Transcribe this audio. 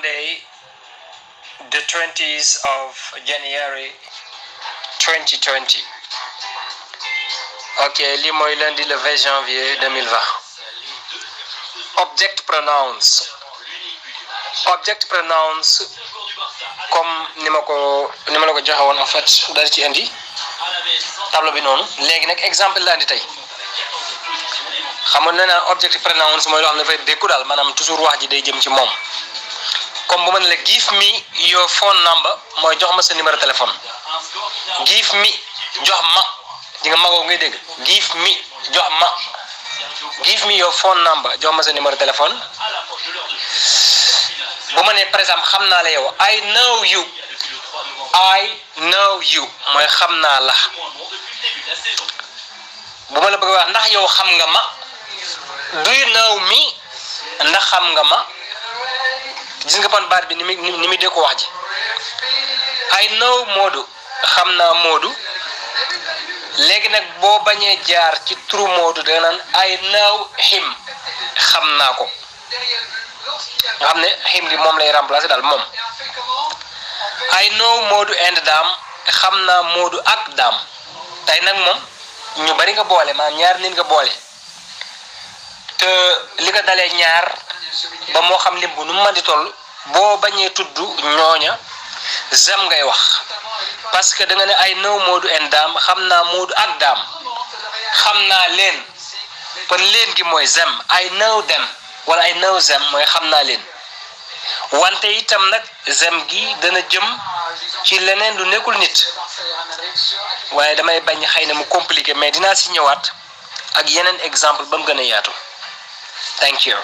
Monday, the 20th of January 2020. Ok, lii mooy lundi le 20 janvier 2020. Object pronouns. Object pronouns comme ni ma la ko joxe woon en fait dara ci indi tableau bi noonu léegi nag exemple la andi tey xamoon na naa object pronouns mooy loo xam ne dafay dékku daal maanaam toujours wax ji day jëm ci moom comme bu ma ne la give me your phone number mooy jox ma sa numéro téléphone. Give me jox ma di nga magoo ngay dégg give me jox ma give me your phone number jox ma sa numéro téléphone. bu ma nee par exemple xam naa la yow I know you mooy xam naa la. bu ma la bëgg a wax ndax yow xam nga ma do you know me ndax xam nga ma gis nga pan baat bi ni muy dee ko wax ji I know Modou xam naa Modou léegi nag boo bañee jaar ci turu Modou da nga naan I know him xam naa ko nga xam ne him gi moom lay remplacer daal moom. I know Modou and Dame xam naa Modou ak Dame tey nag moom ñu bari nga boole maanaam ñaar nit nga boole te li nga dalee ñaar ba moo xam lim bu nu mu mën di toll boo bañee tudd ñooña zam ngay wax parce que da nga ne I know Modou and Dame xam naa Modou ak Dame xam naa leen kon leen gi mooy zam I know them wala I know them mooy xam naa leen wante itam nag zam gi dana jëm ci leneen lu nekkul nit waaye damay bañ xëy na mu compliqué mais dinaa si ñëwaat ak yeneen exemple ba mu gën a yaatu. Thank you.